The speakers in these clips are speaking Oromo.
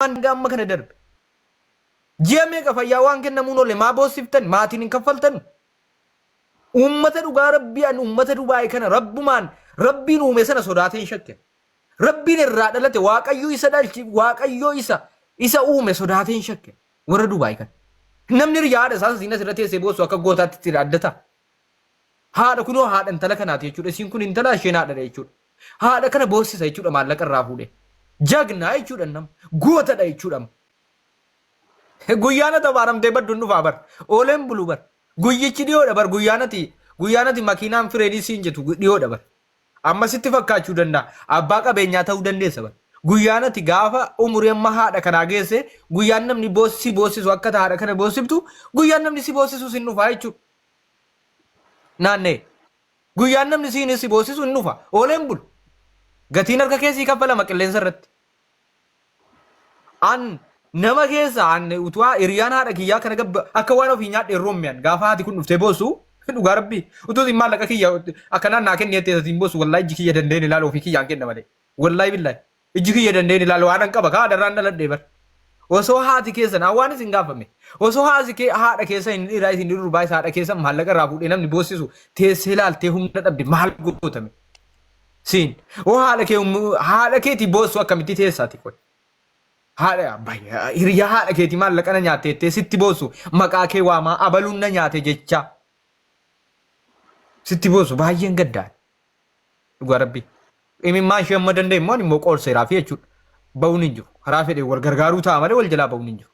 Hanga amma kana darbe. Ji'a meeqa fayyaa waan kennamuun oole maa boossiftan maatiin hin kaffaltanu. Uummata dhugaa rabbii an uummata Dubaay kana rabbumaan rabbiin uume sana sodaatee hin shakke. Rabbiin irraa dhalate waaqayyo isa dhalchi waaqayyo isa isa uume sodaatee hin shakke. Warra Dubaay kana. Namni riyaa haadha isaa siin asirra teessee boossu akka gootaatti itti dhaaddata. Haadha kunoo haadha intala kanaati jechuudha. Isiin kun intala isheen haadha jechuudha. Haadha kana boossisa jechuudha maallaqa irraa fuudhee. Jagnaa jechuudha nama. Gootadha jechuudha. Guyyaan ati abaaramtee baddu hin dhufaa bar. Ooleen bulu bar. Guyyichi dhiyoodha bar guyyaan ati guyyaan ati makiinaan fireenii siin jettu dhiyoodha bar. Amma sitti fakkaachuu danda'a. Abbaa qabeenyaa ta'uu dandeessa bar. Guyyaan ati gaafa umurii amma haadha kanaa geesse guyyaan namni si boossisu akka haadha kana boossiftu guyyaan namni si boossisu sin dhufaa jechuudha. Naannee. Guyyaan namni siin si boossisu hin dhufa. Ooleen bulu. Gatiin harka kee sii kaffalama qilleensa irratti. An nama keessa an utuu hiriyaan haadha kiyyaa kana gabba akka waan ofii nyaadhe roommiyan gaafa haati kun dhuftee boossu dhugaa rabbii utuu isin maallaqa kiyya akkanaan naa kenni jettee isatiin boossu wallaahi ijji kiyya dandeen ilaalu ofii kiyyaan kenna malee wallaahi billaahi ijji kiyya dandeen ilaalu waan an qaba kaa haadharraan dhaladhee bar osoo haati keessan an waan isin gaafame osoo haati kee haadha keessa hin dhiiraa isin durbaa isa haadha keessan maallaqa irraa fuudhee namni boossisu teessee ilaaltee humna dhabde maal gootame Siin. Hoo haadha kee haadha keetii boossu akkamitti teessaati qoy. Haadha hiriyaa haadha keetii maallaqa na nyaatte jettee sitti boossu maqaa kee waamaa abaluun na nyaate jecha sitti boossu baay'een gaddaa. Dhugaa rabbi. Imimmaan ishee amma danda'e immoo ani immoo qoorseeraafi jechuudha. Ba'uun hin jiru. Karaa fedhe wal gargaaruu ta'a malee wal jalaa ba'uun hin jiru.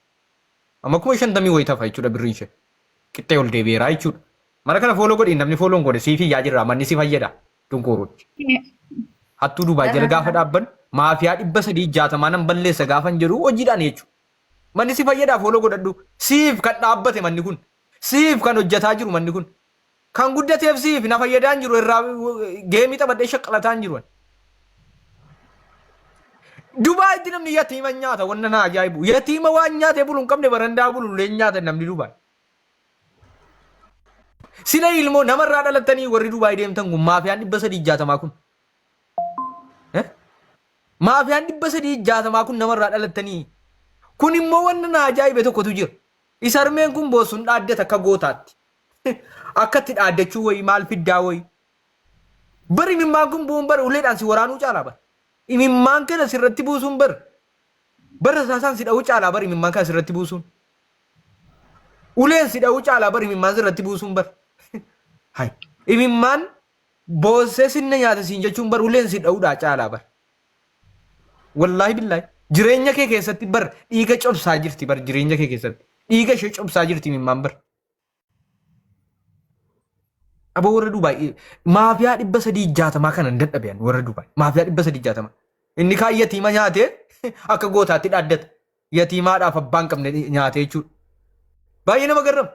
Amma 50,000 wayii tafa jechuudha birriin ishee. Qixxee ol deebi'eeraa jechuudha. Mana kana fooloo godhi namni fooloo hin godhe siif iyyaa jirra manni si fayyada dunquuruutti. Hattuu Dubaay jala gaafa dhaabban maafiyaa 360 nan balleessa gaafan jedhu hojiidhaan jechuudha. Manni si fayyadaa fooloo godhadhu. Siif kan dhaabbate manni kun. Siif kan hojjetaa jiru manni kun. Kan guddateef siif na fayyadaa hin jiru irraa geemii taphadhee shaqqalataa hin jiru. Dubaayitti namni yatiima nyaata wanna na ajaa'ibu. Yatiima waan nyaatee bulu hin qabne barandaa bulu illee nyaata namni Dubaay. Sila ilmoo namarraa dhalattanii warri Dubaay deemtan kun maafiyaan 360 kun. Eh? Maafiyaan 360 kun namarraa dhalattanii. Kun immoo wanna na ajaa'ibe tokkotu jira. Isa harmeen kun boossuun dhaaddata akka gootaatti. Akka itti dhaaddachuu wayii maal fiddaa wayii. Bari imimmaan kun bu'uun bara uleedhaan si waraanuu caalaa bara. Imimmaan kana sirratti buusuun bara. Bara rasaasaan si dha'uu caalaa bara imimmaan kana sirratti buusuun. Uleen si dha'uu caalaa bara imimmaan sirratti buusuun bara. Hay. Imimmaan boossee sinna nyaata siin jechuun bara uleen si dha'uudhaa caalaa bara. Wallaahi billaahi. Jireenya kee keessatti bar dhiiga cobsaa jirti bar jireenya kee keessatti. Dhiiga ishee cobsaa jirti imimmaan bar. Aboo warra Dubaay maafiyaa 360 kana hin dadhabe ani warra Dubaay maafiyaa 360. Inni kaan yatiima nyaatee akka gootaatti dhaaddata. Yatiimaadhaaf abbaan qabne nyaatee jechuudha. Baay'ee nama garrama.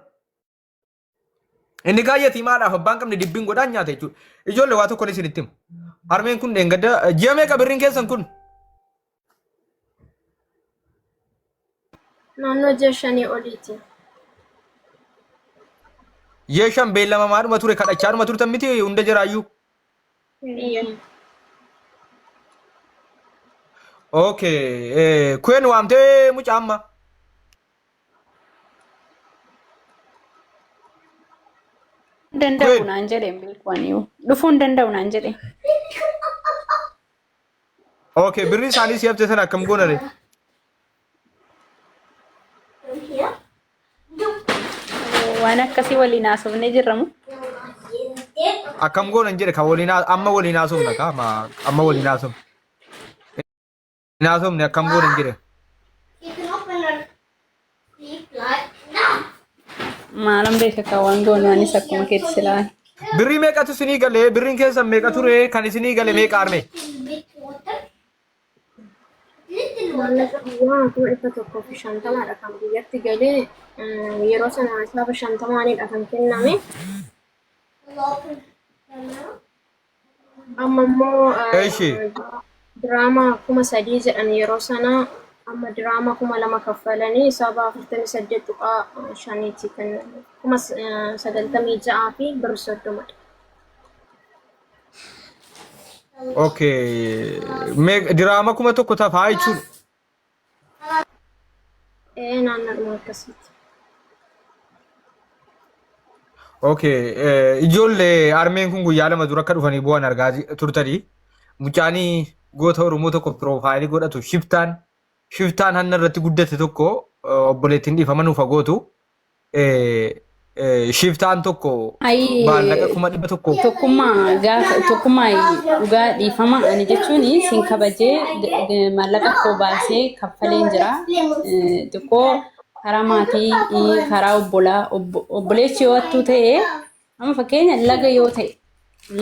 Inni kaan yatiimaadhaaf abbaan qabne dibbiin godhaan nyaata jechuudha. Ijoollee waa tokkoon isinitti hima. Harmeen kun dheengadda ji'a meeqa birriin keessan kun? Naannoo ji'a shanii oliiti. Ji'a shan beellamamaadhuma ture kadhachaadhuma turtan miti hunda jiraayyuu. Eeyyee. Okay. Kuween waamtee mucaa amma. Danda'u Kuween. naan jedhe hin beeku ani yoo. Dhufuu hin danda'u naan jedhe. Okay, birrii isaanii si hafte sana akkam goona ree? Waan akkasii waliin haasofnee jirra moo? Akkam goona hin jedhe kan waliin amma waliin haasofna ka amma amma waliin haasofna. Hin haasofne akkam goona hin jedhe. Maalan beeka kan waan goonu anis akkuma keetti silaa. Birrii meeqatu isinii galee? Birriin keessan meeqa ture? Kan isinii gale meeqa arme? Maallaqa biyyaa 150,000dha kan biyyatti galee yeroo sana hisaaba shantamaanidha kan kenname. Amma immoo Eshi. diraamaa 3,000 jedhan yeroo sana amma diraamaa 2,000 kaffalanii hisaaba 48.5ti kan 96,000 fi birri 30dha. Okay. Mee diraama 1,000 tafaa jechuudha. Ee, naannoodhuma akkasiiti. Okay, ijoollee armeen kun guyyaa 2 dura akka dhufanii bu'an argaa turtanii. Mucaanii goota Oromoo tokko piroofaayilii godhatu shiftaan shiftaan hanna irratti guddate tokko obboleettiin dhiifama nuuf haa gootu. Shiftaan tokko Ayi maallaqa 100,000 tokkummaa gaafa tokkummaa dhugaa dhiifama ani jechuun sin kabajee maallaqa koo baasee kaffaleen jira. Xiqqoo karaa maatii karaa obbolaa obboleessi yoo hattuu ta'e amma fakkeenya laga yoo ta'e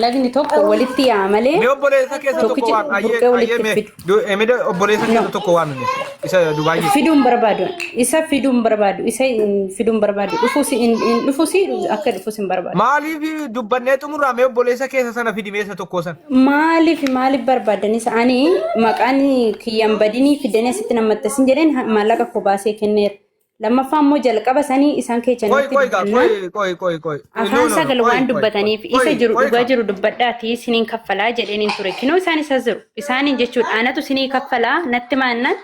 lagni tokko walitti yaa'a malee Mee obboleessa keessa tokko tokkichi waami. Ayyee burqee ayyee walitti mee fidu. Mee obboleessa No. keessa tokko waami mee. Isa Dubaay jiru. Fiduun barbaadu. Isa fiduun barbaadu. Isa hin fiduun barbaadu. Dhufuus hin hin dhufuus akka dhufuus hin barbaadu. Maaliif dubbannee xumurraa mee obboleessa keessa sana fidi mee isa tokkoo sana. Maaliif maaliif barbaadan isa ani maqaan kiyyaan badinii fidanii asitti nammattasin jedheen maallaqa koo baasee kenneera. Lammaffaa immoo jalqaba sanii isaan keecha Qoy natti qoy gaa dubbannaan qoy qoy qoy qoy. No afaan no no sagal qoy waan qoy qoy dubbataniif isa qoy jiru qoy dhugaa gaa. jiru dubbadhaatii isiniin kaffalaa jedheen hin ture. Kinoo isaan isa jiru. Isaaniin jechuudha anatu isinii kaffalaa natti maannaan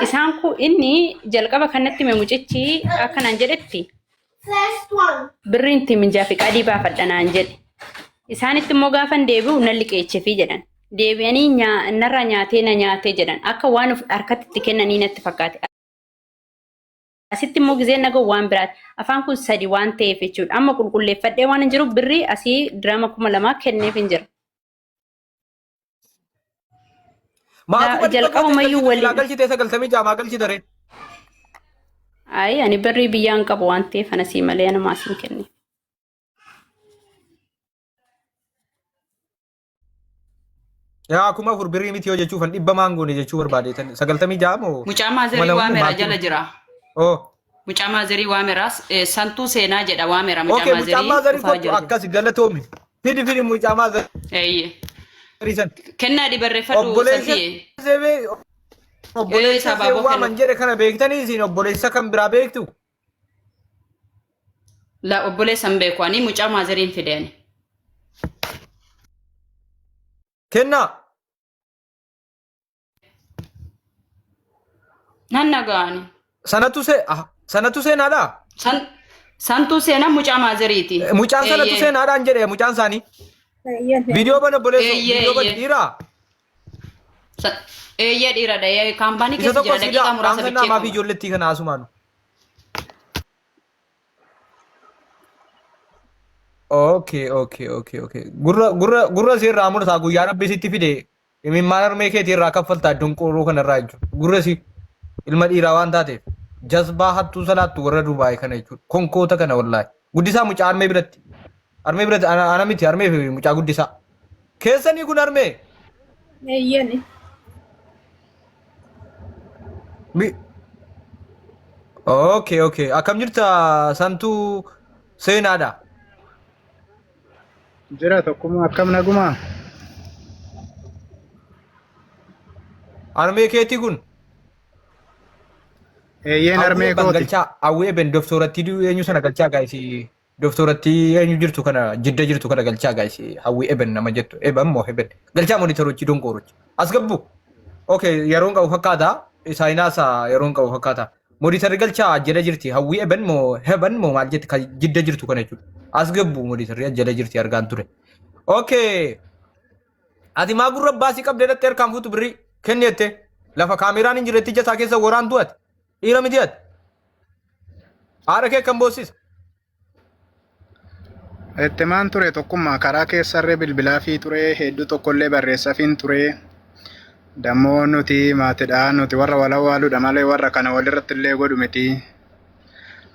isaan kun inni jalqaba kan natti hime mucichi akkanaan jedhetti birriin itti minjaa fi qadii baafadha naan jedhe. Isaanitti immoo gaafan deebi'u nan liqeechefii jedhan. Deebi'anii narraa nyaatee na nyaatee jedhan. Akka waan of harkatti itti kennanii natti fakkaate. Asitti immoo gizeen dhaga'u waan biraati. Afaan kun sadi waan ta'eef jechuudha. Amma qulqulleeffadhee waan hin jiruuf birrii asii dirama 2000 kenneef hin jira. Maa 100,000 Jalqabumayyuu galchite silaa waliin. galchite 96 maa galchite ree. Ayi ani birrii biyyaan qabu waan ta'eef ana sii malee anuma asiin kenne. Yaa 4000 birrii miti yoo jechuufan dhibba maan goone jechuu barbaadeetan 96 moo Mucaa kuma maazerii lama moo waameera maal jala ture? jira. Oh. Mucaa maazerii waameera santuu seenaa jedha waameera mucaa Okay, mucaan maazerii maazarii dhufaa kottu jira. akkas galatoomi. Fidi fidi mucaa maazarii Eeyyee. san. Kennaa dhibarreeffadhu Obboleessa santiyee. sebee Ee obboleessa isa abaaboo see waaman kennu. jedhe kana beektanii isin obboleessa kan biraa beektu. La obboleessa hin beeku ani mucaa maazeriin fide ani. Kennaa. Nan nagaani. Sanatu see ah, sanatu seenaadha. San santuu seenaa mucaa maazeriiti. Mucaan sanatu Eeyyee. seenaadhaan jedhe mucaan isaanii. Eeyyee. Viidiyoo bana obboleessoo Eeyyee viidiyoo bana eeyyee. dhiiraa. Eeyyee dhiiradha. Eeyyee kaampaanii Isa keessa tokko jira sidaa daqiiqaa muraasa dhaamsa bichee namaa fi qaba. ijoollettii kana asumaanu. Okay, okay, okay, okay. Gurra gurra gurra si irraa murtaa guyyaa rabbi sitti fide imimmaan harmee keetii irraa kaffaltaa dunqooroo kana irraa jechuudha. Gurra si ilma dhiiraa waan taateef jazbaa hattuu salaattu warra Dubaay kana jechuudha. Konkoota kana wallaahi. Guddisaa mucaa harmee biratti. Harmee biratti ana ana miti harmee fi mucaa guddisaa. Keessanii kun harmee. Eeyyani. Mi Okay, okay. Akkam jirta santuu seenaadha. Jira tokkummaa akkam nagumaa? Harmee keetii kun. Eeyyeen Hawwii harmee Ebban kooti. galchaa hawwii Ebben doftoorattii eenyu sana galchaa gaayisi doftoorattii eenyu jirtu kana jidda jirtu kana galchaa gaayisi hawwii Ebben nama jettu Eban moo Eben galchaa monitorochi donqoorochi as gabbu okay yeroon qabu fakkaata isaayinaasa yeroon qabu fakkaata monitorri galchaa jala jirti hawwii Eben moo Heban moo maal jetti kan jidda jirtu kana jechuudha as gabbu monitorri jala jirti argaan ture okay Ati maa gurra baasii qabdee dhattee harkaan fuutu birrii kenni jettee lafa kaameraan hin jirretti ija isaa keessa waraantu ati dhiira miti ati haadha kee kan boossisa. Itti maan ture tokkummaa karaa keessarree bilbilaa fi ture hedduu tokkollee barreessafiin ture. Dammoo nuti maatidha nuti warra wal awwaaludha malee warra kana walirratti illee godhu miti.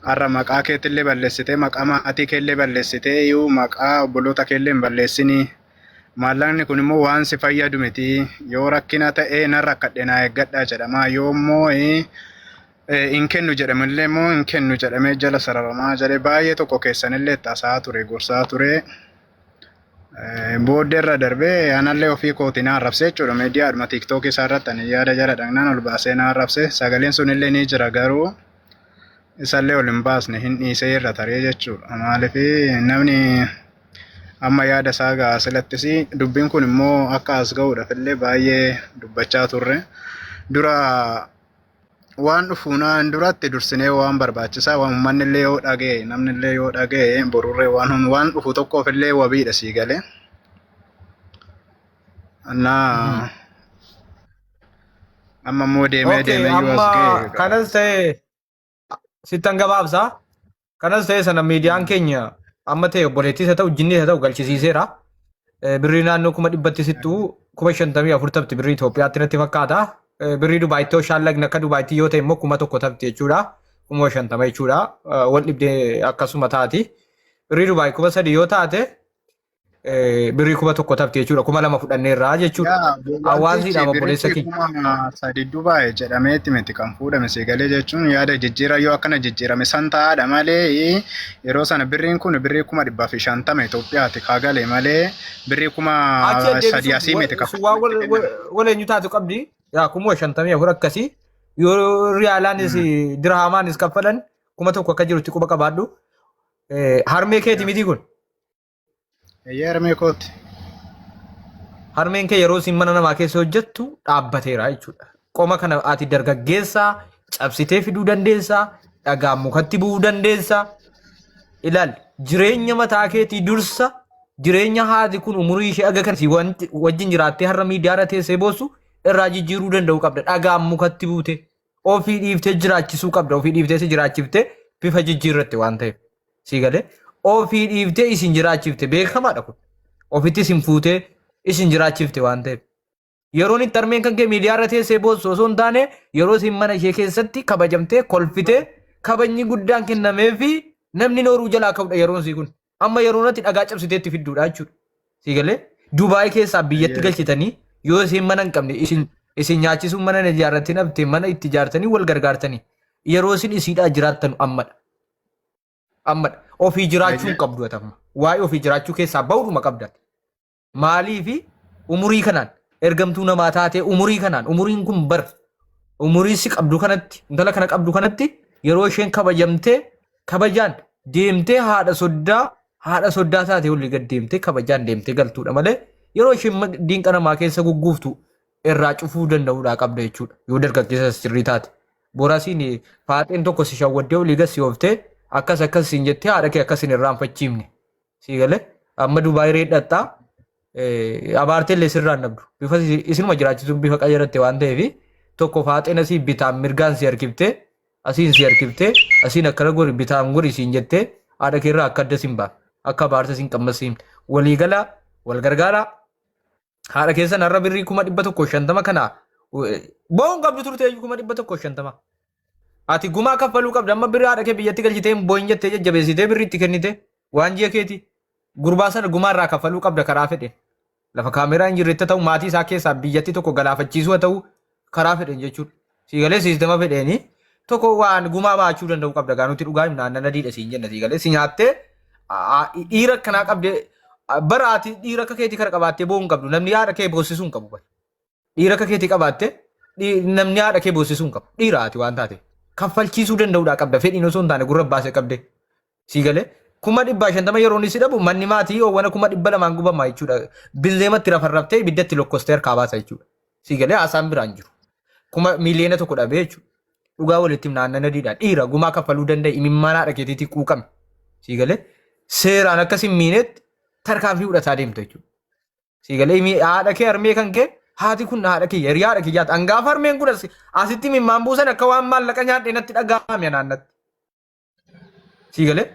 Har'a maqaa keetillee balleessitee maqaa maatii keellee balleessitee iyyuu maqaa obboloota keellee hin balleessinii. Maallaqni kun immoo waan si fayyadu miti. Yoo rakkina ta'e nan rakkadhe naa eeggadhaa jedhama. Yoo immoo hin kennu jedhamillee immoo hin kennu jedhamee jala sararamaa jedhee baay'ee tokko keessanillee itti haasa'aa ture gorsaa ture. Booddee irra darbee anallee ofii kootii na arrabsee jechuudha. Miidiyaadhuma tiiktookii isaa irratti ani yaada jala dhaqnaan ol baasee na arrabse. Sagaleen sunillee ni jira garuu isallee ol hin baasne hin dhiisee irra taree jechuudha. Maaliif namni amma yaada isaa ga'a silattis dubbiin kun immoo akka as ga'uudhaaf illee baay'ee dubbachaa turre. Dura Waan dhufuunaan duratti dursinee waan barbaachisaa waan uummanni illee yoo dhaga'e, namni illee yoo dhaga'e, borurree waan dhufu tokkoof illee wabiidha, sii galee. Annaa amma immoo deemee Okay, deemee yoo as amma ga'e kanas ta'e sittan gabaabsaa. Kanas ta'e sana miidiyaan keenya amma ta'e obboleettiis haa ta'u jinniis haa ta'u galchisiiseera. Birrii naannoo 100,000tti sittuu 54,000 tabti birrii Itoophiyaatti natti fakkaata. Birrii Dubaayitti yoo shaallagni akka Dubaayitti yoo ta'e immoo 1,000 tabti jechuudha. 50,000 jechuudha. Wal dhibdee akkasuma taati. Birrii Dubaay 3,000 yoo taate birrii 1,000 tabti jechuudha. 2,000 fudhanneerraa jechuudha. Yaa wantichi Hawaasiidhaaf obboleessa birrichi keenya. 3,000 Dubaay jedhameeti miti kan fuudhame, sii galee, jechuun yaada jijjiira yoo akkana jijjiirame san ta'aadha malee, yeroo sana birriin kun birrii 150,000 Itoophiyaati kaa gale malee birrii kuma Achi sadii asii miti kan waan fuudhame itti kenname. wal eenyu taatu qabdi. Yaa 54,000 akkasii yoo riyaalaanis dirhamaanis kaffalan 1,000 akka jirutti quba qabaadhu. Harmee keeti miti kun? Eeyyee, harmee kooti. Harmeen kee yeroo isin mana namaa keessa hojjettu dhaabbateera jechuudha. Qoma kana ati dargaggeessaa cabsitee fiduu dandeessaa, dhagaa mukatti bu'uu dandeessaa. Ilaali, jireenya mataa keetii dursa, jireenya haati kun umurii ishee aga kan si wajjin jiraattee har'a miidiyaa irra teessee boossu irraa jijjiiruu danda'uu qabda. Dhagaa mukatti buute ofii dhiiftee jiraachisuu qabda. Ofii dhiiftee si jiraachiftee bifa jijjiirratte waan ta'eef. Si galee, ofii dhiiftee isin jiraachifte, beekamaadha kun. Ofitti isin fuutee isin jiraachifte waan ta'eef. Yeroon itti harmeen kan kee miidiyaa irra teessee boossu osoo hin taane, yeroo isin mana ishee keessatti kabajamtee kolfitee kabajni guddaan kennamee fi namni nooruu jalaa ka'udha yeroon sii kun. Amma yeroo natti dhagaa cabsitee itti fidduudha jechuudha. Si galee, Dubaay keessaa biyyatti galchitanii yoo isin mana hin qabne isin nyaachisuun mana hin ijaarratin hafte mana itti ijaartanii wal gargaartanii yeroo isin isiidhaa jiraattan ammadha. Ammadha. Ofii jiraachuu hin qabdu ati amma. Waa'ee ofii jiraachuu keessaa bahuudhuma qabda. Maaliifi umurii kanaan ergamtuu namaa taatee, umurii kanaan, umuriin kun bar umurii si qabdu kanatti, intala kana qabdu kanatti, yeroo isheen kabajamtee kabajaan deemtee haadha soddaa taatee olii gad deemtee kabajaan deemtee galtuudha malee, yeroo isheen diinqa namaa keessa gugguuftu irraa cufuu danda'uudhaa qabda jechuudha yoo dargaggeessa sirrii taate. Borasiin faaxeen tokko si shawwaddee olii gad si ooftee akkas akkas siin jettee haadha kee akkas hin irraanfachiifne. Sii galee, amma Dubaay reedhattaa abaartee illee sirraan dhabdu. Bifa isinuma jiraachisuun bifa qayyaratte waan ta'eef, tokko faaxeen asii bitaan mirgaan si harkiftee, asiin si harkiftee, asiin akkana gori, bitaan gori siin jettee haadha keerraa akka adda sin baafne, akka abaarsa sin qammasiin. Waliigala wal gargaaraa. Haadha keessan har'a birrii 150,000 kana bo'uun qabdu turte 150,000. Ati gumaa kaffaluu qabda. Amma birrii haadha kee biyyatti galchitee hin boo'in jettee jajjabeessitee birrii itti kennite waan ji'a keeti. Gurbaa sana gumaa irraa kaffaluu qabda karaa fedhe. Lafa kaameeraa hin jirretti ta'u, maatii isaa keessaa biyyatti tokko galaafachiisuu haa ta'u, karaa fedhen jechuudha. Siigalee, siistema fedheeni tokko waan gumaa baachuu danda'u qabda. Gaa nuti dhugaa himna, aannan adiidha siin jenna, siigalee, si nyaattee dhiira akkanaa qabdee bara ati dhiira akka keetii kana qabaattee boo'uu hin qabdu. Namni haadha kee boossisuu hin qabu bara. Dhiira akka keetii qabaatte namni haadha kee boossisuu hin qabu. Dhiira ati waan taate. Kaffalchiisuu danda'uudhaa qabda. Fedhiin osoo hin taane gurra baasee qabde. Sii galee, 150,000 yeroo inni si dhabu manni maatii oowwana 200,000 gubama jechuudha. Binzeematti rafarraftee ibiddatti lokkostee harkaa baasa jechuudha. Sii galee, haasaan biraan jiru. 1,000,000 dhabee jechuudha. Dhugaa walitti himna, aannan adiidha. Dhiira gumaa kaffaluu danda'e, imimmaan haadha keetiitii quuqame. Sii galee, seeraan akkas hin miinetti tarkaanfii fudhataa deemta jechuudha. Sii galee, haadha kee, harmee kan kee, haati kun haadha kiyya, hiriyaa haadha kiyyaati. Angaafa harmeen kun asitti imimmaan buusan akka waan maallaqa nyaadhee natti dhaga'ame naannatti. Sii galee,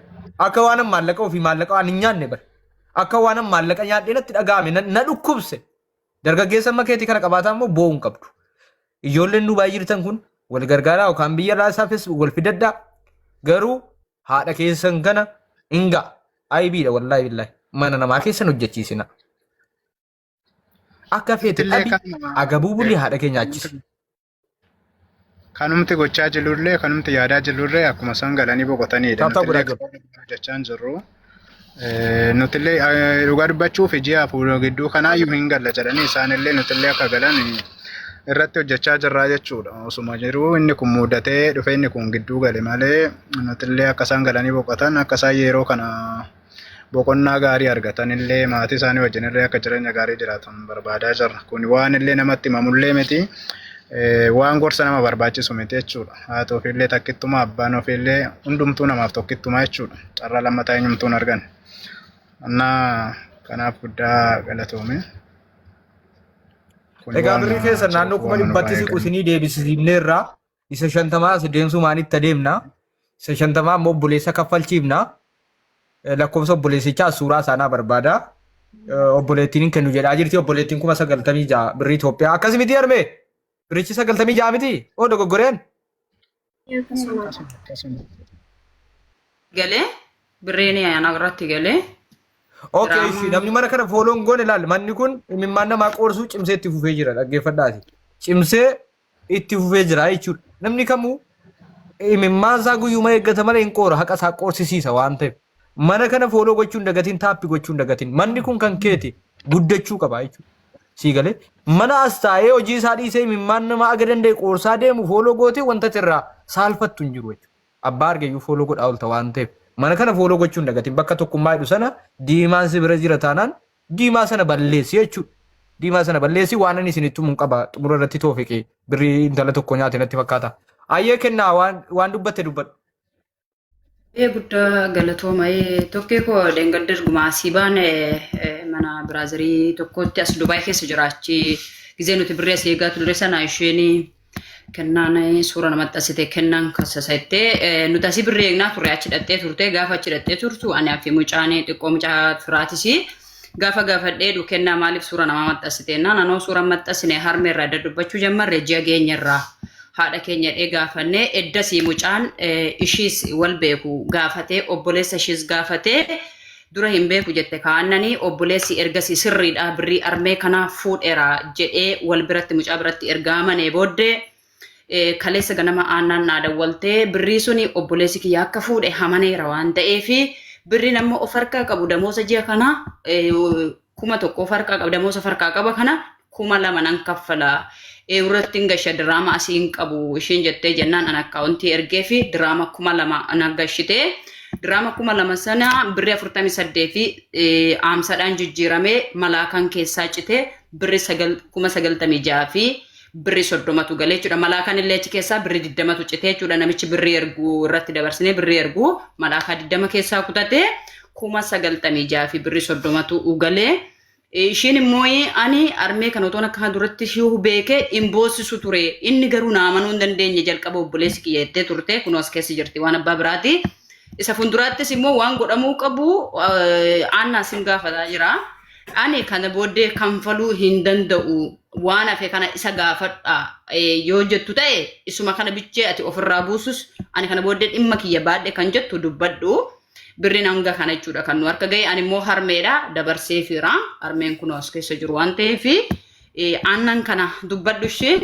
akka waan maallaqa ofii maallaqa waan hin nyaanne bara. Akka waan maallaqa nyaadhee natti dhaga'ame, na dhukkubse. Dargaggeessa amma keetii kana qabaataa immoo boo'uu hin qabdu. Ijoolleen nu baay'ee jirtan kun wal gargaaraa yookaan biyya irraa isaafis wal fidadhaa. Garuu haadha keessan kana hin ga'a. Aybiidha, wallaahi billaahi. Mana namaa keessan hojjechiisina. Akka feete Illee dhabi kanuma agabuu bulii haadha kee nyaachisi. Kanumti gochaa jirrullee, kanumti yaadaa jirrullee akkuma isaan galanii boqotanidha. Taaptaa Nutillee godhaa jiru. hojjechaa hin jirru. Nutillee dhugaa dubbachuuf ji'a 4 gidduu kanaayyuu hin galla jedhanii, isaanillee nutillee akka galan irratti hojjechaa jirraa jechuudha. Osuma jiruu inni kun mudatee dhufe, inni kun gidduu gale malee, nutillee akka isaan galanii boqotan, akka isaan yeroo kana boqonnaa gaarii argatan illee, maatii isaanii wajjin illee akka jireenya gaarii jiraatan barbaadaa jirra. Kun waan illee namatti himamullee miti. Waan gorsa nama barbaachisu miti jechuudha. Haati ofiillee takkittuma, abbaan ofiillee hundumtuu namaaf tokkittuma jechuudha. Carraa lammataa eenyumtuu hin argan. Annaa kanaaf guddaa galatoome. Kuni Egaa waan birrii keessan naannoo asirratti kuma waan nurraa dhibbatti siqu eegamu. isinii deebisifneerra. Isa shantamaa as deemsuu maalitti adeemna? Isa shantamaa immoo obboleessa kaffalchiifna. Lakkoofsa obboleessichaa suuraa isaanaa barbaada. Obboleettiin hin kennu jedhaa jirti. Obboleettiin 96,000 birrii Itoophiyaa. Akkasi miti harmee? Birrichi 96 miti? Oo dogoggoreen? Akkasuma. Akkasuma akkasuma. Galee birriin ana irratti galee Okay, diraamaa ishi namni mana kana fooloon goone laal manni kun imimmaan namaa qoorsuu cimsee itti fufee jira dhaggeeffadhaati. Cimsee itti fufee jira jechuudha. Namni kamuu imimmaan isaa guyyuma eeggata malee hin qoora haqa isaa qoorsisiisa waan ta'eef. Mana kana fooloo gochuun dagatiin taappi gochuun dagatiin manni kun kan keeti guddachuu qaba jechuudha. Sii galee mana as taa'ee hojii isaa dhiisee imimmaan namaa aga danda'e qoorsaa deemu fooloo gootee wanta irraa saalfattu hin jiru jechuudha. Abbaa argeyyuu fooloo godhaa oolta waan ta'eef. Mana kana fooloo gochuun dagatiin bakka tokkummaa jedhu sana diimaan si bira jira taanaan diimaa sana balleessi jechuudha. Diimaa sana balleessi waan ani isinitti himu hin qaba xumura irratti toofiqee birrii intala tokko nyaate natti fakkaata. Ayyee kennaa waan waan dubbatte dubbadhu. Ee guddaa galatooma. Tokkee koo dheengadda erguma asii baane mana biraazirii tokkotti as Dubaay keessa jira achi gizee nuti birrii asii eegaa turre sana isheen kennaan suura namatti maxxansite kennaan kasasattee nuti asii birrii eegnaa turre achi dhattee turte gaafa achi dhattee turtu ani fi mucaan xiqqoo mucaa firaatis gaafa gaafadhee dhu kennaa maaliif suura namaa maxxansite naan anoo suura maxxansine harmeerraa edda dubbachuu jammarre ji'a geenyerraa haadha keenya dhee gaafannee eddasii mucaan ishiis wal beeku gaafatee obboleessa ishiis gaafatee dura hin beeku jette kaannanii obboleessi ergasii sirriidha birrii armee kanaa fuudheera jedhee wal biratti mucaa biratti ergaa manee booddee kaleessa ganama aannaan naa dawwaltee birrii suni obboleessi kiyya akka fuudhe hamaneera waan ta'eef birriin amma of harkaa qabu damoosa ji'a kana 1000 of harkaa qaba damoosa of harkaa qaba kana 2000 nan kaffala irratti hin gasha diraama asii hin qabu isheen jettee jennaan an akkaawuntii ergee fi diraama 2000 na gashitee diraama 2000 sana birrii 48 fi aamsadhaan jijjiiramee malaakaan keessaa citee birrii 96,000 fi birrii 30tu galee jechuudha. Malaakaan illee achi keessaa birrii 20tu citee jechuudha. Namichi birrii erguu irratti dabarsinee birrii erguu malaakaa 20 keessaa kutatee 96,000 fi birrii 30tu galee. Ishiin immoo ani armee kana otoon akka duratti ishii beekee hin boosisu ture. Inni garuu naa amanuu hin dandeenye jalqaba obboleessi kiyya jettee turte kunoo as keessa jirti waan abbaa biraati. Isa fuulduraattis immoo waan godhamuu qabu aanaa sin gaafataa jira. Ani kana booddee kanfaluu hin danda'u waan hafe kana isa gaafadha yoo jettu ta'e isuma kana bichee ati ofirraa buusus ani kana booddee dhimma kiyya baadhe kan jettu dubbadhu. Birriin hanga kana jechuudha kan nu harka ga'e ani immoo harmeedha dabarsee fiira harmeen kun as keessa jiru waan ta'eef aannan kana dubbadhu ishee.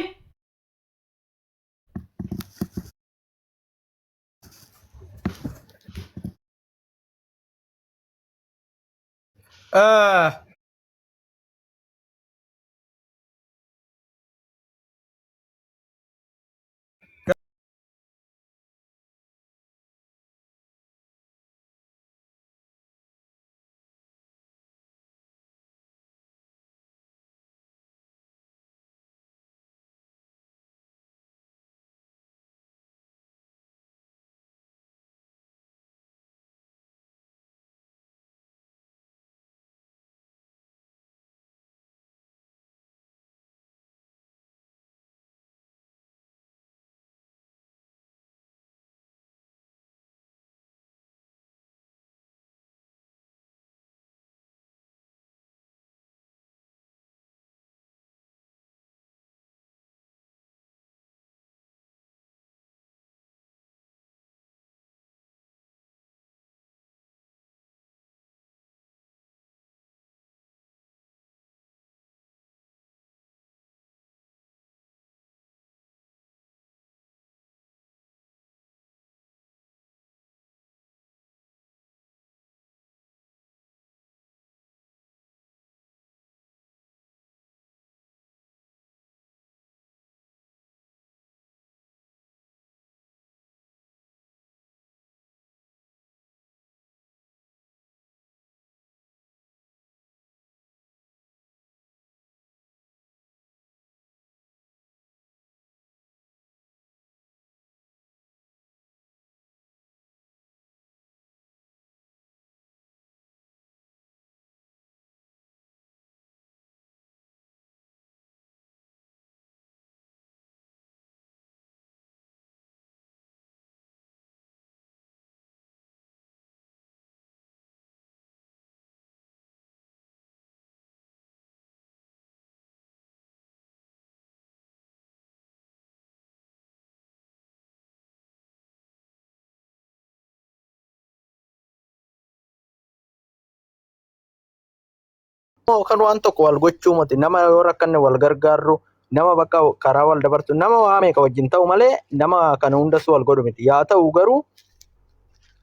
Kan waan tokko wal gochuu miti nama yoo rakkanne wal gargaarru nama bakka karaa wal dabarsu nama waa meeqa wajjin ta'u malee nama kana hundas wal godhu miti. Yaa ta'u garuu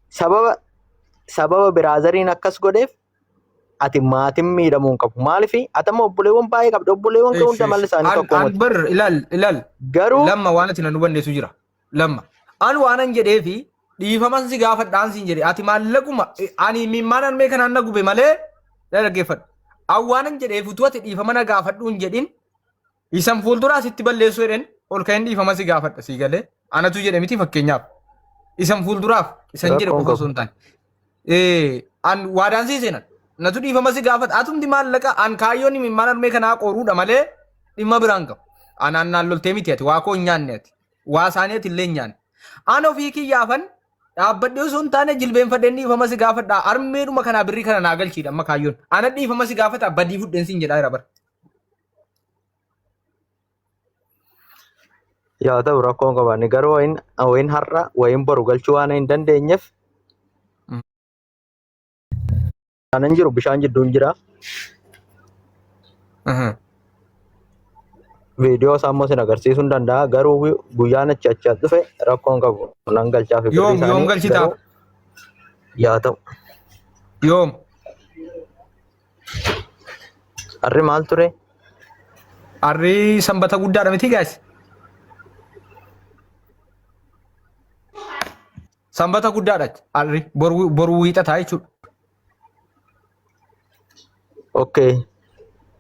sababa biraazariin akkas godheef ati maatiin miidhamuu hin qabu. Maaliif ati amma obboleewwan baay'ee qabda. Obboleewwan kee hunda malli isaanii An tokko an miti. bar ilaal ilaal Garuu lamma waan ati nan hubanneetu jira. Lamma an waanan jedheefi dhiifaman si gaafadhaan siin jedhe ati maallaquma ani mimmaan armee kanaan na gube malee na dhaggeeffadhu. An waanan jedheef utuu ati dhiifama na gaafadhu hin jedhin isan fuulduraa sitti balleessuu jedhen ol ka'een dhiifama si gaafadha sii galee anatu jedhe miti fakkeenyaaf isan fuulduraaf isan jedhe Rakkoon qofa qabu. osoo hin taane. An waadaan sii seenan natu dhiifama si gaafata atumti maallaqa an kaayyoon imimmaan harmee kanaa qoruudha malee dhimma biraan qabu. An annaan loltee miti ati waa koo hin nyaanne ati waa isaanii ati illee hin nyaanne. An ofii kiyyaafan dhaabbadhee osoo hin taane jilbeenfadheen dhiifama si gaafadha harmeedhuma kanaa birrii kana naa galchiidha amma kaayyoon. Ana dhiifama si gaafata badii fudheen siin jedhaa jira bara. Yaa ta'u rakkoon qaba. Ani garuu wayin har'a wayin boru galchuu waan hin dandeenyeef kanan jiru bishaan jidduun jira. Viidiyoo isaa immoo sin agarsiisuu hin danda'a. Garuu guyyaan achi achi as dhufe rakkoon qabu. Nan galchaa fi birrii Yoom yoom isaanii galchitaa? garuu yaa ta'u. Yoom? Har'i maal ture? Har'i sanbata guddaadha miti gaas. Sanbata guddaadha har'i boru boru wiixataa jechuudha. Okay.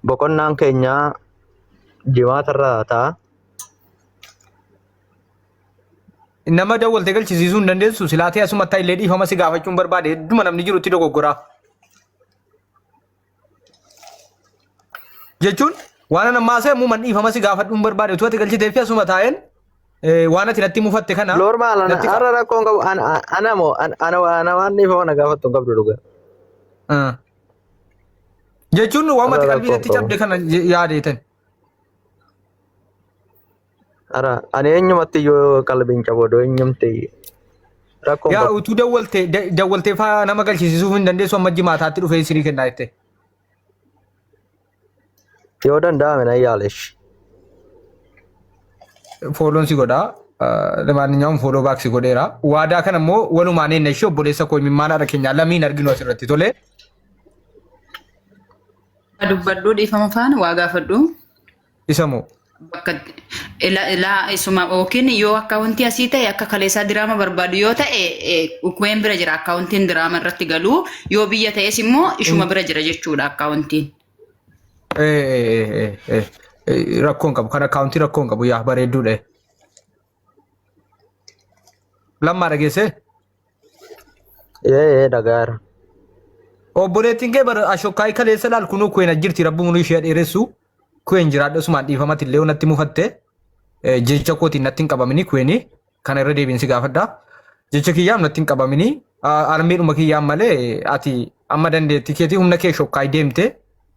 Boqonnaan keenya jimaatarraa ta'a. Nama dawwaltee galchisiisuu hin dandeessu silaatee asumatti illee dhiifama si gaafachuun barbaade hedduma namni jirutti dogoggoraa. Jechuun waan an ammaa seemu man dhiifama si gaafadhuun barbaade utuu ati galchitee fi asuma taa'een waan ati natti mufatte kana Normaal ana natti har'a rakkoon qabu ana ana moo ana ana ana waan dhiifama na gaafattu hin qabdu dhugaa. Ah. Jechuun waan Har'a ati qalbii rakkoon natti qabu. cabde kana yaadeetan. Ara ani eenyumatti iyyuu qalbiin cabu odoo eenyumti rakkoon Yaa qabu. utuu dawwaltee dawwaltee faa nama galchisiisuuf hin dandeessu amma jimaataatti dhufee isinii kennaa jette. Yoo danda'ame nan yaalesh. Fooloon si godhaa. Lamaanyaa'uun fooloo baak si godheera. Waadaa kana immoo walumaan eenna ishee obboleessa koo imimmaan haadha keenyaa lamiin arginu asirratti tolee. Dubbadhuu dhiifama faana waa gaafadhu. Isa moo? Bakka ila ila isuma yookiin yoo akkaawuntii asii ta'e akka kaleessaa diraama barbaadu yoo ta'e ukuween bira jira akkaawuntiin diraama irratti galu yoo biyya ta'es immoo ishuma bira jira jechuudha akkaawuntiin. Rakkoon qabu kan akkaawuntii rakkoon qabu yaa bareedduudha. Lammaa dhageessee? Ee dhagaara. Obboleettiin kee bara ashokkaayii kaleessa laal kunuu kuween jirti rabbi umurii ishee dheeressu. Kuween jiraadha osumaan dhiifamatti illee natti mufatte jecha kootiin natti hin qabamini kuweeni kana irra deebiin si gaafadha. Jecha kiyyaaf natti hin qabamini armeedhuma kiyyaan malee ati amma dandeettii keetii humna kee shokkaayii deemte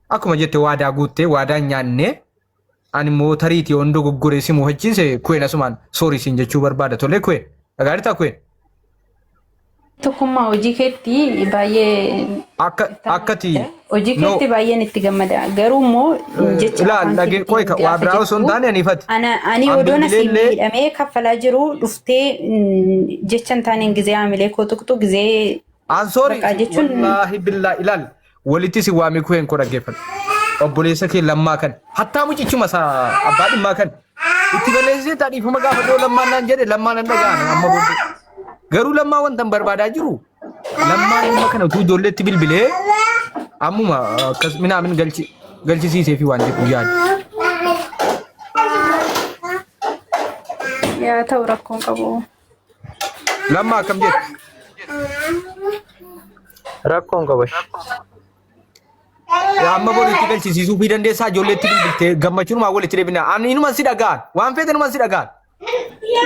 akkuma jette waadaa guutte waadaa hin nyaanne ani immoo tariitii yoon dogoggoree si mufachiise kuween asumaan soorii siin jechuu barbaada tolee kuween dhagaaritaa kuween. Tokkummaa hojii keetti baay'ee Akka akkati hojii no keetti baay'een itti gammada. Garuu immoo jecha ilaal afaan dhagee qoy keetiin waa gaafa biraa osoo hin jettu taane ani ifati. ana ani An odoon asii bilbileellee miidhamee kaffalaa jiru dhuftee jecha hin taaneen gizee haamilee koo tuqxu gizee An sorry baqaa jechuun wallaahi billaa ilaal walitti si waamee kuheen koo dhaggeeffadhu. Obboleessa kee lammaa kan hattaa mucichuma isaa abbaa dhimmaa kan itti balleessisee taa dhiifama gaafa dhoo lammaan naan jedhe lammaa nan dhaga'an amma booddee. Garuu lammaa wanta hin barbaadaa jiru lammaan dhimma kana utuu ijoolleetti bilbilee ammuma akkas minaamin galchi galchisiisee fi waan jedhu yaadu. Yaa ta'u rakkoon qabu. Lammaa akkam jettu? Rakkoon qaba. Yaa amma boru itti galchisiisuu fi dandeessaa ijoolleetti bilbiltee gammachuunumaa walitti deebina. Ani inuman si dhagaan. Waan feete inuman si dhagaan.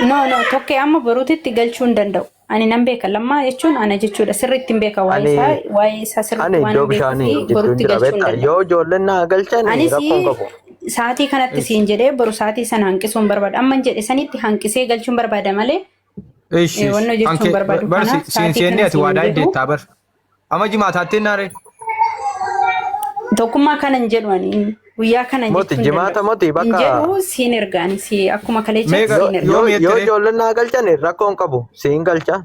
No, no, tokkee amma boruutitti galchuu hin danda'u. Ani nan beeka lammaa jechuun ana jechuudha. Sirriitti hin beeka waa'ee Ani isaa, waa'ee isaa sirriitti ani waan iddoo hin beekuu bishaanii fi jidduun borutti jira galchuu hin beektaa danda'u. yoo ijoolleen naa galchan Anis rakkoon qabu. sa'aatii kanatti siin jedhee boru sa'aatii sana hanqisuu hin barbaadu. Amma hin jedhe sanitti hanqisee galchuun barbaada malee Ishi ishi. wannoo jechuun Anke barbaadu. bar Kanaaf siin sa'aatii seennee kana ati siin waadaa jedhu iddeettaa bar. Amma jimaataatti naare. Tokkummaa kana hin jedhu ani guyyaa kana Moti jechuu hin jimaata danda'u. moti Hin bakka jedhu siin erga ani si akkuma kaleechaatti Meeqa siin erga. yoo yoom yoo jettere? ijoolleen naa galchan rakkoo hin qabu siin galcha.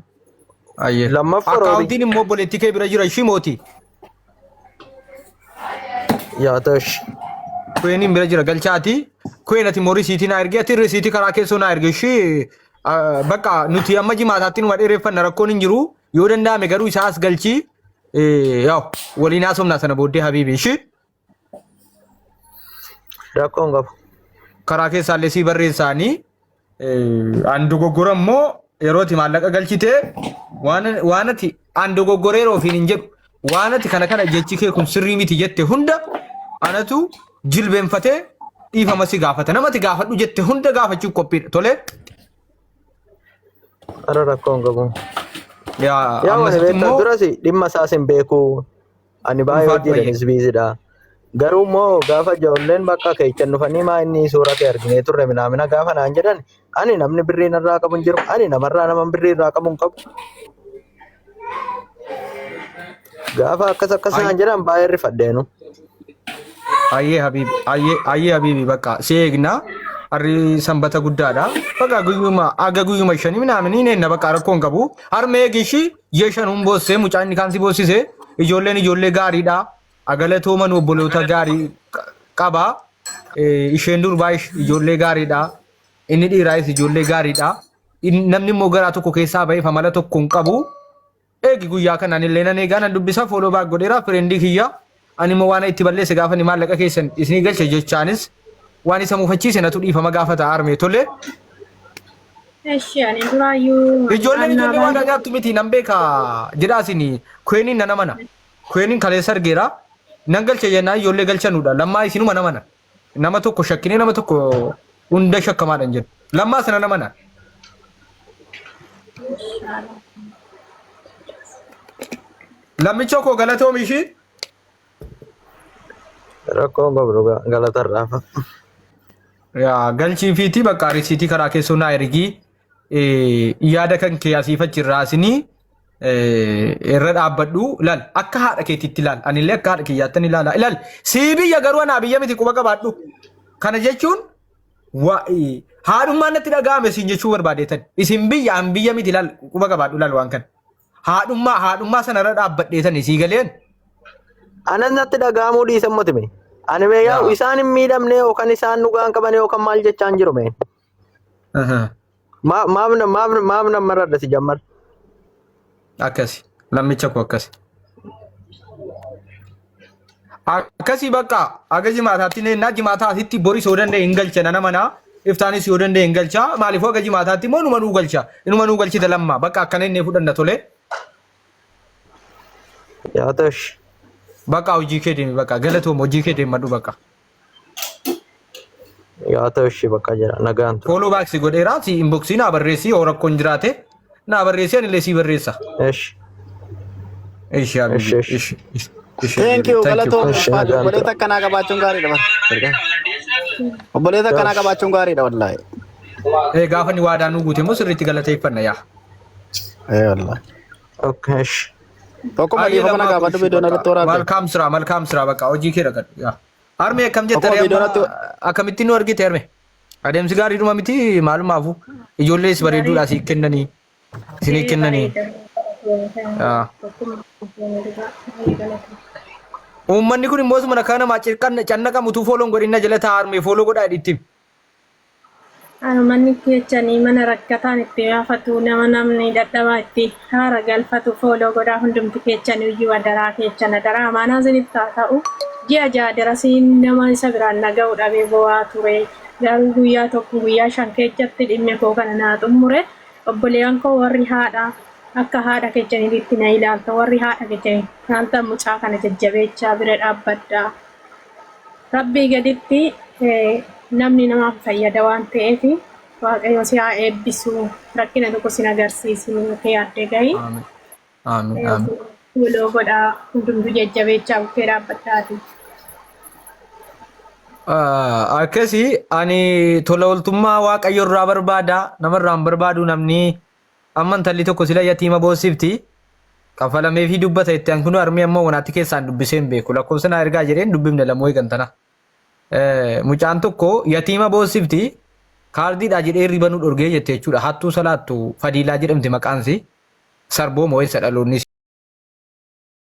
Ayyee. Lammaffaa roobi. Akkaawuntiin immoo obboleettii kee bira jira ishii mooti. Yaa tosh. Kuweeniin bira jira galchaati. Kuween ati immoo risiitii naa ergi ati risiitii karaa keessoo naa ergi ishii bakka nuti amma jimaataatti numa dheereffanna rakkoon hin jiru yoo danda'ame garuu isaa as galchii yaa'u waliin haasofnaa sana booddee habiibi ishii Rakkoo hin qabu. karaa keessaallee sii barreessaanii an dogoggora immoo yeroo ati maallaqa galchite waan waan ati an dogoggoreera ofiin hin jedhu waan ati kana kana jechi kee kun sirrii miti jette hunda anatu jilbeenfatee dhiifama si gaafata nama ati gaafadhu jette hunda gaafachuuf qophiidha tole Ara rakkoo hin qabu. yaa Yaa wani ammasitti beektaa immoo duras dhimma isaas hin beeku. Ani baay'ee ulfaadhu hojiidhanis bayyee. biizidha. Garuu immoo gaafa ijoolleen bakka keechan dhufanii maa inni suura kee arginee turre minaamina gaafa naan jedhan ani namni birrii narraa qabu hin jiru ani namarraa nama birrii irraa qabu hin qabu. Gaafa akkas akkas naan jedhan baay'ee rifadheenu. Ayyee habiibi ayyee ayyee habiibi bakka si eegna harri sanbata guddaadha bakka guyyuma aga guyyuma shanii minaamin hin eenna bakka rakkoon qabu harma eegi ishii ji'a shanuun boossee mucaan inni kaan si boossise ijoolleen ijoollee gaariidha agalatooman obboloota gaarii qaba isheen durbaa ijoollee gaariidha inni dhiiraayis ijoollee gaariidha namni immoo garaa tokko keessaa ba'eef amala tokko hin qabu Eegi guyyaa kana anillee nan eegaa nan dubbisa follow back godheera friendii kiyya ani immoo waan itti balleesse gaafa inni maallaqa keessan isinii galche jechaanis waan isa mufachiise natu dhiifama gaafata armee tole. Eshi ani duraayyuu Ijoolleen annaa ijoollee waan baay'ee nyaattu miti nan beeka jedhaa isin kweeniin nan amana kweeniin kaleessa argeera nan galche jennaan ijoollee galchanuudha lammaa isinuma namana nama tokko shakkinee nama tokko hunda shakkamaadha hin jedhu lammaa sana namana. Lammichoo koo galatoomi ishii. Rakkoo hin qabdu galatarraa. Yaa galchii fiitii bakka risiitii karaa keessoo naa ergii yaada kan kee asiif achi irraa asinii irra dhaabbadhu ilaal akka haadha keetiitti ilaal anillee akka haadha kiyyaattan ilaala ilaal sii biyya garuu anaa biyya miti quba qabaadhu kana jechuun Haadhummaan natti dhaga'ame siin jechuu barbaadeetan. Isin biyya an biyya miti laal quba qabaadhu laal waan kana. Haadhummaa haadhummaa sanarra dhaabbadheetan sii galeen. Anas natti dhaga'amuu dhiisan moti mee. Ani mee yaa'u Yaa. isaan hin miidhamne yookaan isaan dhugaan qaban yookaan maal jechaa hin jiru mee. Maaf maaf maaf nan maradha si jammar. Akkasi lammicha koo akkasi. Akkasii bakka aga jimaataatti neennaa jimaataa asitti boris yoo danda'e hin galcha nana manaa iftaanis yoo danda'e hin galcha maaliifuu aga jimaataatti immoo inuma nuu galcha inuma nuu galchita lamma bakka akkana inni fudhanna tole Yaa tosh. bakka hojii kee deemi bakka galatoom hojii kee deemadhu bakka. Yaa tosh bakka jira nagaan ture. Follow back si godheera si inboxii naa barreessi yoo rakkoon jiraate naa barreessi anillee si barreessa. Esh. Ishi habibi Esh esh. ishi ishi ishi Thank habibi you thank you. galatoom Esh ulfaadhu nagaan obboleessa ture. akkanaa qabaachuun gaariidha bar. Obboleessa akkanaa Tosh. qabaachuun gaariidha wallaahi. Eh gaafa inni waadaa nuu guute immoo sirriitti galateeffanna yaa. Ee wallaahi. Okay esh. Tokkuma Baay'ee dhiifama na lamaa gaafadhu kun viidiyoo bakka irratti waraabde. malkaam siraa malkaam siraa bakka hojii kee dhaqadhu yaa. Harmee akkam jette Akkuma ree viidiyoo amma irratti akkamittiin nu argite harmee? Adeemsi gaariidhuma miti maalumaafu ijoollees bareeduudha asii kennanii isinii kennanii. Yaa. Uummanni kun immoo suma akka namaa cirqan cannaqamutu fooloon godhinna jala ta'a harmee fooloo godhaa jedhitti. Manni keessanii mana rakkataan itti baafatu nama namni dadhabaa itti haara galfatu fooloo godhaa hundumti keessan iyyuu adaraa keessan adaraa amaanaa isiniif haa ta'u ji'a ja'a darasiin nama isa biraan naga'u dhabee bo'aa ture garuu guyyaa tokko guyyaa shan keessatti dhimmi koo kana naa xumure obboleeyyan koo warri haadha akka haadha keessaniitti na ilaalta warri haadha keessanii ilaaltan mucaa kana jajjabeechaa bira dhaabbadhaa. Rabbii gaditti namni namaaf fayyada waan ta'eef Waaqayyo si haa eebbisu rakkina tokko sin agarsiisin akka yaadde gahi. Aamin. Aamin. Aamin. Follow godhaa hundumtuu jajjabeechaa bukkee dhaabbadhaati. Akkasi ani tola ooltummaa Waaqayyo irraa barbaada namarraa hin barbaadu namni amma intalli tokko sila yatiima boossifti. Kafalameefii dubbata itti an kunoo harmee amma wanaatti keessaan dubbisee hin beeku. Lakkoofsa naa ergaa jedheen dubbifne lamoo eegantana. Mucaan tokko yatiima boossifti kaardiidhaa jedhee riba nu dhorgee jette jechuudha. Hattuu salaattu Fadiilaa jedhamti maqaansi. Sarboo moo eessa dhaloonni